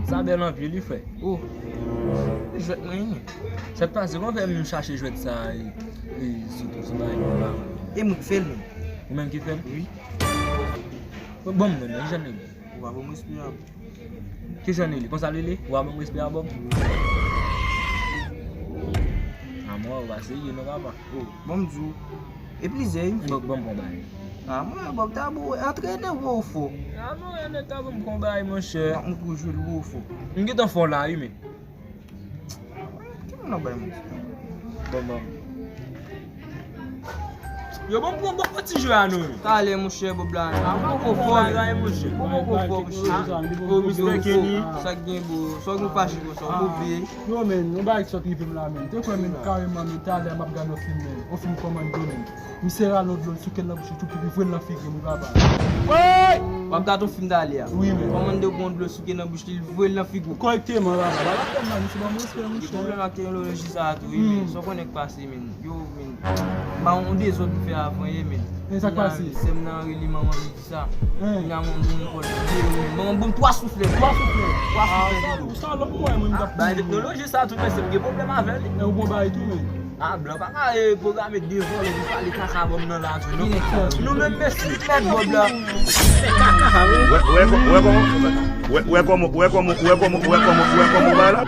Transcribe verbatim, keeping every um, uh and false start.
Sa bèl anpil, wi, frè. Oh, jwèt mwen ye. Sa k pase? Kòman fè m chache jwèt sa a, e, e, sou, sou bagay mwen pa wè? E mwen k fè l, menm. Ou menm ki fè l? Wi. Bon, m non, non, ki jan l rele? Ou pa ban m respè a. Ki jan l rele? Konsa l rele? Ou pa ban m respè a, Bob? A mwen, ou pa serye non, papa. Oh, bon, m di w. E plizyè, wi, m fè. Bob, ban m konbay. A mwen, Bob ta bon, antrene wè w fò. A mwen, nèg ta ban m konbay, monchè. M ap montre w jwe l wè w fò. M gentan fò la, wi, men. Ki moun ap bay manti? Bon, bon. Yo, bon, bon, bon, bon ti jwe a nou. Talè, monchè, Bob la. Ah, ou poko fò, men. Bagay, monchè. Ou poko fò, monchè. Ah, oh, Mister Kenny. Sa k gen, bro? Sa w gen fache konsa, ou poko veye? Yo, men, yon bagay ki sot rive m la, men. Te kwè, men, kareman, men, talè, m ap gade yon fim, men. Yon fim kòmando, men. Misye rale yon dlo, l souke l nan bouch li, tou pi, li voye l nan figi m, wi, papa. Woy! W ap gade yon fim talè a? Wi, men. Kòmando pran yon dlo, souke nan bouch li, li voye l nan figi w. Kòrèkteman, papa. Papa, kòman, misye ban m respè, monchè. Gen pwoblèm ak teknoloji sa a tou, wi, men. Sa w konnen k pase, men. Yo, men. Ba yon dezòd m fè avan yè, men. E sa k pase? Sè m nan rele manman m di sa. Kounya mwen bon kòl de yo, men. Manman bon twa souflèt, twa souflèt, twa souflèt. Ou sa lòt mwen, mwen, m t ap bay teknoloji sa a tou, men se m gen pwoblèm avè li. E ou bon bagay tou, men. A, blan pa ka, e, pwograme de vòlè pou pale kaka Bob nan la tou, non. Nou menm mesye, mèt Bob la. Wè, wè, wè kòman, wè, wè kòman, wè kòman, wè kòman, wè kòman, wè kòman, wè la.